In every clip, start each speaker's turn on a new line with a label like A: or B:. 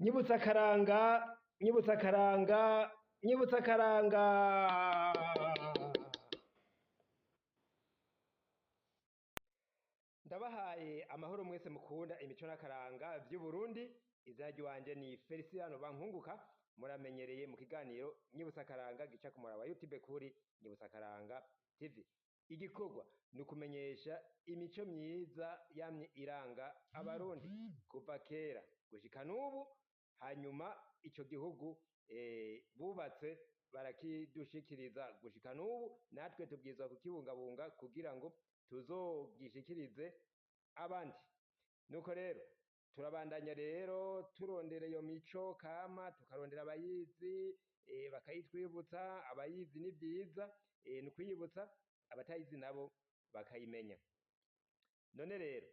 A: Nyibutsa akaranga, nyibutsa akaranga, nyibutsa akaranga. Ndabahaye amahoro mwese mukunda imico n'akaranga vy'Uburundi. Izina ry'iwanje ni Feliciano Bankunguka, muramenyereye mu kiganiro Nyibutsa akaranga gica ku muhora wa YouTube kuri Nyibutsa akaranga TV. Igikorwa ni ukumenyesha imico myiza yamye iranga Abarundi kuva kera gushika n'ubu, hanyuma ico gihugu bubatse barakidushikiriza gushika n'ubu, natwe tubwirizwa kukibungabunga kugira ngo tuzogishikirize abandi. Nuko rero turabandanya rero turondera iyo mico kama, tukarondera abayizi bakayitwibutsa. Abayizi ni vyiza, ni ukwiyibutsa, abatayizi nabo bakayimenya. None rero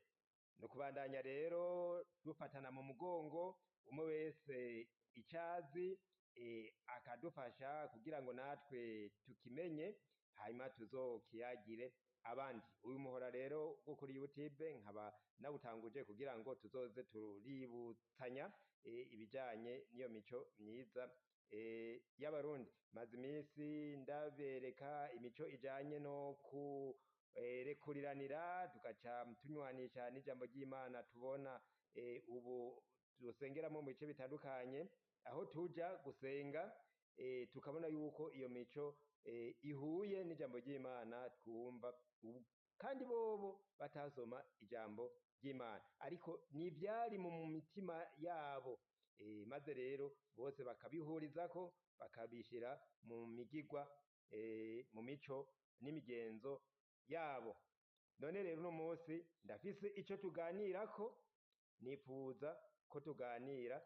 A: ni ukubandanya rero dufatana mu mugongo, umwe wese icazi akadufasha kugira ngo natwe tukimenye, hanyuma tuzokiyagire abandi. Uyu muhora rero wo kuri YouTube nkaba nawutanguje kugira ngo tuzoze tuributsanya ibijanye n'iyo mico myiza y'Abarundi. Maze iminsi ndabereka imico ijanye no kurekuriranira, tugaca tunywanisha n'ijambo ry'Imana tubona ubu dusengeramo mu bice bitandukanye, aho tuja gusenga tukabona yuko iyo mico ihuye n'ijambo ry'Imana twumva ubu, kandi bobo batasoma ijambo ry'Imana, ariko n'ivyari mu mitima yabo, maze rero bose bakabihurizako, bakabishira mu migigwa, mu mico n'imigenzo yabo. None rero uno munsi ndafise ico tuganirako, nipfuza ko tuganira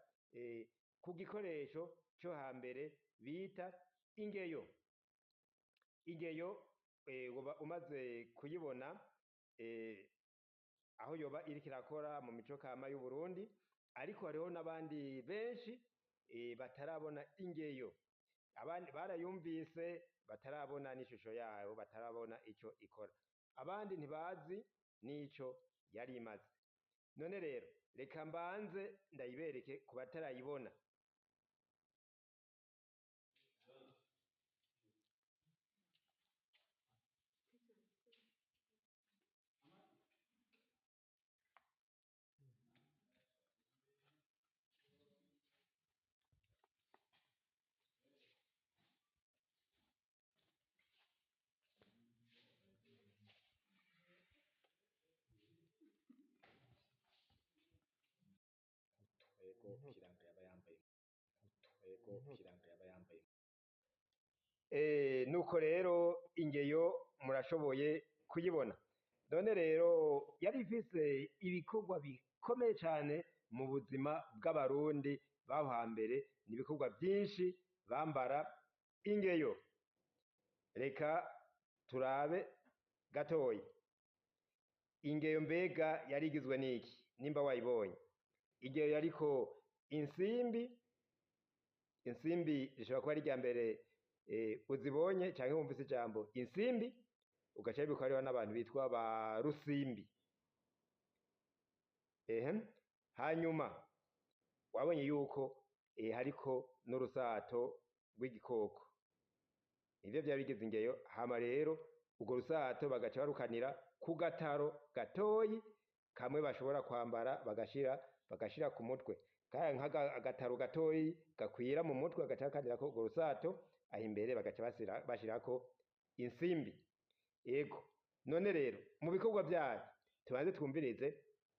A: ku gikoresho co hambere bita ingeyo. Ingeyo woba umaze kuyibona aho yoba iriko irakora mu mico kama y'Uburundi, ariko hariho n'abandi benshi batarabona ingeyo. Abandi barayumvise batarabona n'ishusho yayo, batarabona ico ikora. Abandi ntibazi n'ico yari imaze. None rero reka mbanze ndayibereke ku batarayibona.
B: Ego Kiranga yaba yambaye ego Kiranga yaba yambaye.
A: Nuko rero ingeyo murashoboye kuyibona. None rero yari ifise ibikorwa bikomeye cane mu buzima bw'Abarundi baho hambere, ni ibikorwa vyinshi bambara ingeyo. Reka turabe gatoyi. Ingeyo mbega yari igizwe n'iki? Nimba wayibonye. Ingeyo yariko insimbi, insimbi rishobora kuba ari irya mbere uzibonye canke wumvise ijambo insimbi, ugaca wibuka hariho n'abantu bitwa ba Rusimbi. Hanyuma wabonye yuko hariko n'urusato rw'igikoko, nivyo vyari bigize ingeyo. Hama rero urwo rusato bagaca barukanira ku gataro gatoyi kamwe bashobora kwambara bagashira ku mutwe, kaya nk'agataro gatoyi gakwira mu mutwe, bagaca bakanirako urwo rusato, aho imbere bagaca bashirako insimbi. Ego none rero mu bikorwa vyayo tubanze twumvirize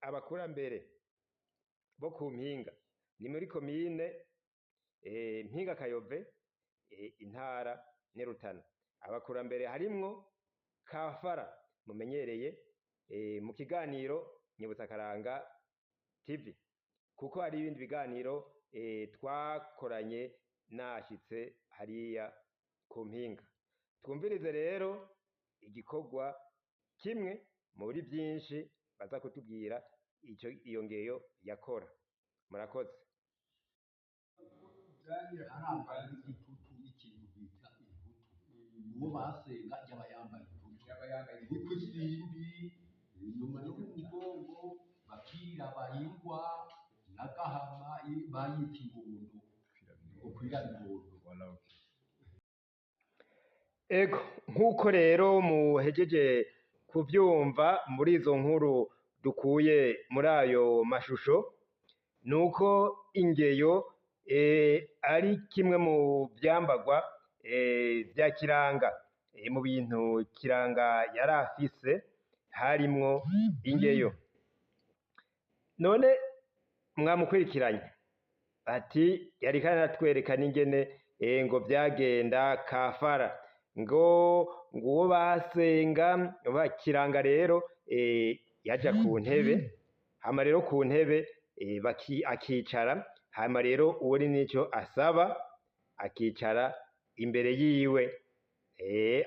A: abakurambere bo ku Mpinga, ni muri komine Mpinga Kayove, intara ni Rutana. Abakurambere harimwo Kafara mumenyereye mu kiganiro Nyibutsa Akaranga TV, kuko hari ibindi biganiro twakoranye nashitse hariya ku Mpinga. Twumvirize rero igikorwa kimwe muri vyinshi baza kutubwira ico iyo ngeyo yakora. Murakoze.
C: Arambara n'igitutu, ikintu bita intutu, uwo basenga yaba yambaye intutu iriko isimbi inyuma no mu mugongo, bakiraba ingwa n'agahama. Bayita ingondo, ngo kwiraba ingondo.
B: Voilà, ok.
A: Ego, nk'uko rero muhejeje kuvyumva muri izo nkuru dukuye muri ayo mashusho, nuko ingeyo ari kimwe mu vyambagwa vya Kiranga. Mu bintu Kiranga yari afise harimwo ingeyo. None mwamukurikiranye ati yariko aratwereka n'ingene ngo vyagenda kafara, ngo nguwo basenga bakiranga rero yaja ku ntebe, hama rero ku ntebe akicara, hama rero uwo ni nico asaba akicara imbere yiwe,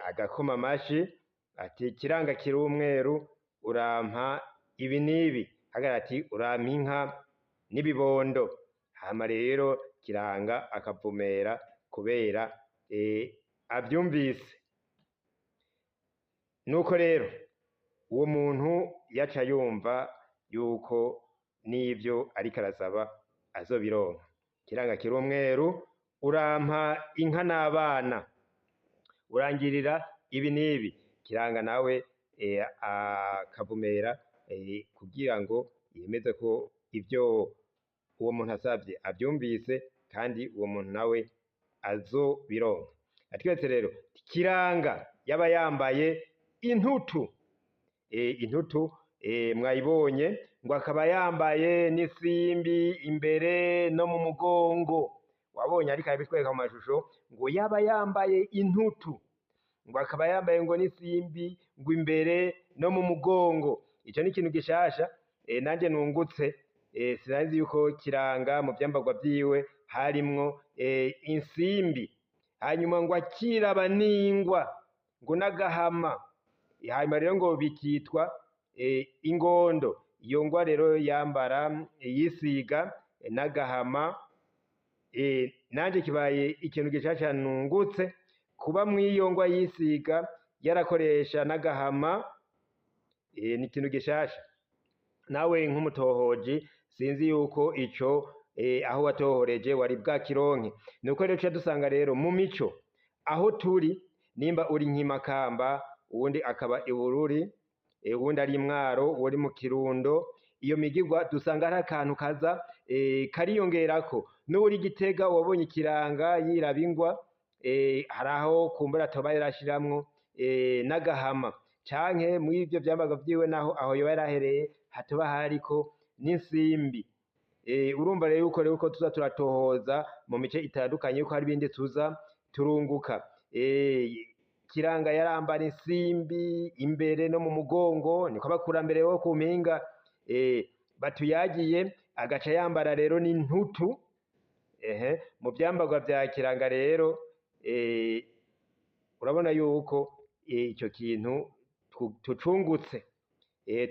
A: agakoma amashi ati Kiranga kiri umweru, urampa ibi n'ibi, hagarara ati urampa inka n'ibibondo. Hama rero Kiranga akavumera kubera avyumvise. Nuko rero uwo muntu yaca yumva yuko n'ivyo ariko arasaba azobironka. Kiranga kiri umweru, urampa inka n'abana, urangirira ibi n'ibi. Kiranga nawe akavumera kugira ngo yemeze ko ivyo uwo muntu asavye avyumvise, kandi uwo muntu nawe azobironka. Atweretse rero Kiranga yaba yambaye intutu, intutu mwayibonye, ngo akaba yambaye n'isimbi imbere no mu mugongo. Wabonye ariko arabitwereka mu mashusho, ngo yaba yambaye intutu, ngo akaba yambaye ngo n'isimbi ngo imbere no mu mugongo. Ico ni ikintu gishasha nanje nungutse. Sinari yuko Kiranga mu vyambarwa vyiwe harimwo insimbi. Hanyuma ngo akiraba n'ingwa ngo n'agahama, hanyuma rero ngo bikitwa ingondo. Iyo ngwa rero yambara yisiga n'agahama. Nanje kibaye ikintu gishasha nungutse, kuba mw'iyo ngwa yisiga yarakoresha n'agahama, ni ikintu gishasha. Nawe nk'umutohoji sinzi yuko ico aho watohoreje wari bwakironke. Nuko rero tuca dusanga rero mu mico aho turi, nimba uri nk'imakamba, uwundi akaba ibururi, uwundi ari imwaro, uwuri mu Kirundo, iyo migigwa dusanga ari akantu kaza kariyongerako. N'uwuri Gitega wabonye Kiranga yiraba ingwa, hari aho kumbura atoba yarashiramwo n'agahama, canke mw'ivyo vyambarwa vyiwe naho aho yoba yarahereye hatoba hariko n'insimbi. Urumva rero yuko rero uko tuza turatohoza mu mice itandukanye yuko hari ibindi tuza turunguka. Kiranga yarambara insimbi imbere no mu mugongo, niko abakurambere bo ku mpinga batuyagiye, agaca yambara rero n'intutu. Ehe, mu vyambarwa vya Kiranga rero urabona yuko ico kintu tucungutse,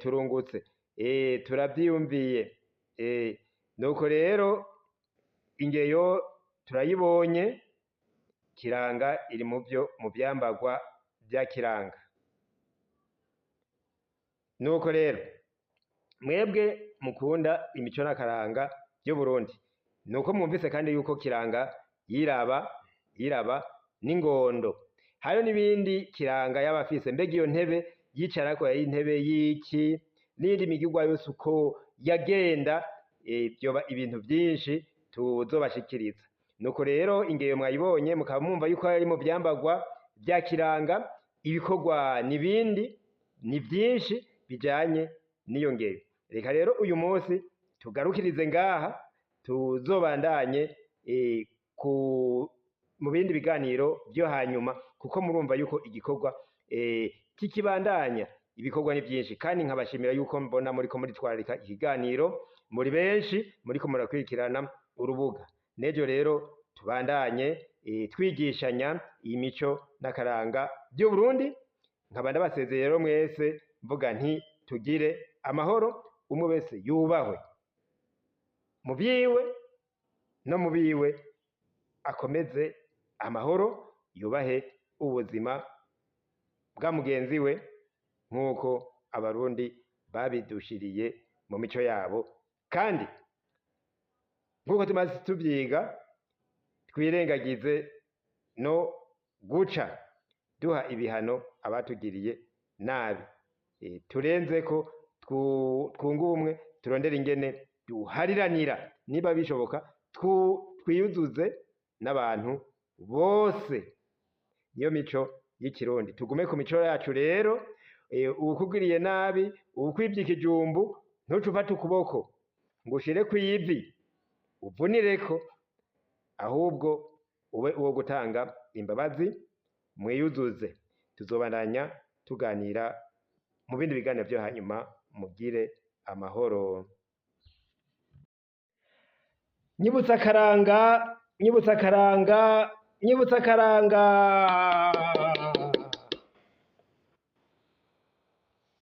A: turungutse, turavyiyumviye. Nuko rero ingeyo turayibonye, Kiranga iri muvyo mu vyambarwa vya Kiranga. Nuko rero mwebwe mukunda imico n'akaranga vy'Uburundi, nuko mwumvise kandi yuko Kiranga yiraba n'ingondo. Hariho n'ibindi Kiranga yaba afise. Mbega iyo ntebe yicarako yari intebe y'iki? N'iyindi migigwa yose uko yagenda, vyoba ibintu vyinshi tuzobashikiriza. Nuko rero ingeyo mwayibonye, mukaba mwumva yuko ari mu vyambarwa vya Kiranga. Ibikorwa n'ibindi ni vyinshi bijanye n'iyo ngeyo. Reka rero uyu munsi tugarukirize ngaha, tuzobandanye mu bindi biganiro vyo hanyuma, kuko murumva yuko igikorwa kikibandanya, ibikorwa ni vyinshi. Kandi nkabashimira yuko mbona muriko muritwararika ikiganiro, muri benshi muriko murakurikirana urubuga. N'ejo rero tubandanye twigishanya iyi mico n'akaranga vy'Uburundi. Nkaba ndabasezeye rero mwese mvuga nti tugire amahoro, umwe wese yubahwe mu vyiwe no mu biwe, akomeze amahoro, yubahe ubuzima bwa mugenzi we nk'uko Abarundi babidushiriye mu mico yabo, kandi Nk'uko tumaze tubyiga, twirengagize no guca duha ibihano abatugiriye nabi. Turenze ko twunge ubumwe, turondere ingene duhariranira, niba bishoboka twiyuzuze n'abantu bose. Niyo mico y'ikirundi. Tugume ku mico yacu rero. Uwukugiriye nabi, uwukwivye ikijumbu, ntuce ufata ukuboko ngo ushire kw'ivi uvunireko, ahubwo ube uwo gutanga imbabazi, mwiyuzuze. Tuzobandanya tuganira mu bindi biganiro vyo hanyuma. Mugire amahoro. Nyibutsa akaranga, nyibutsa akaranga, nyibutsa akaranga.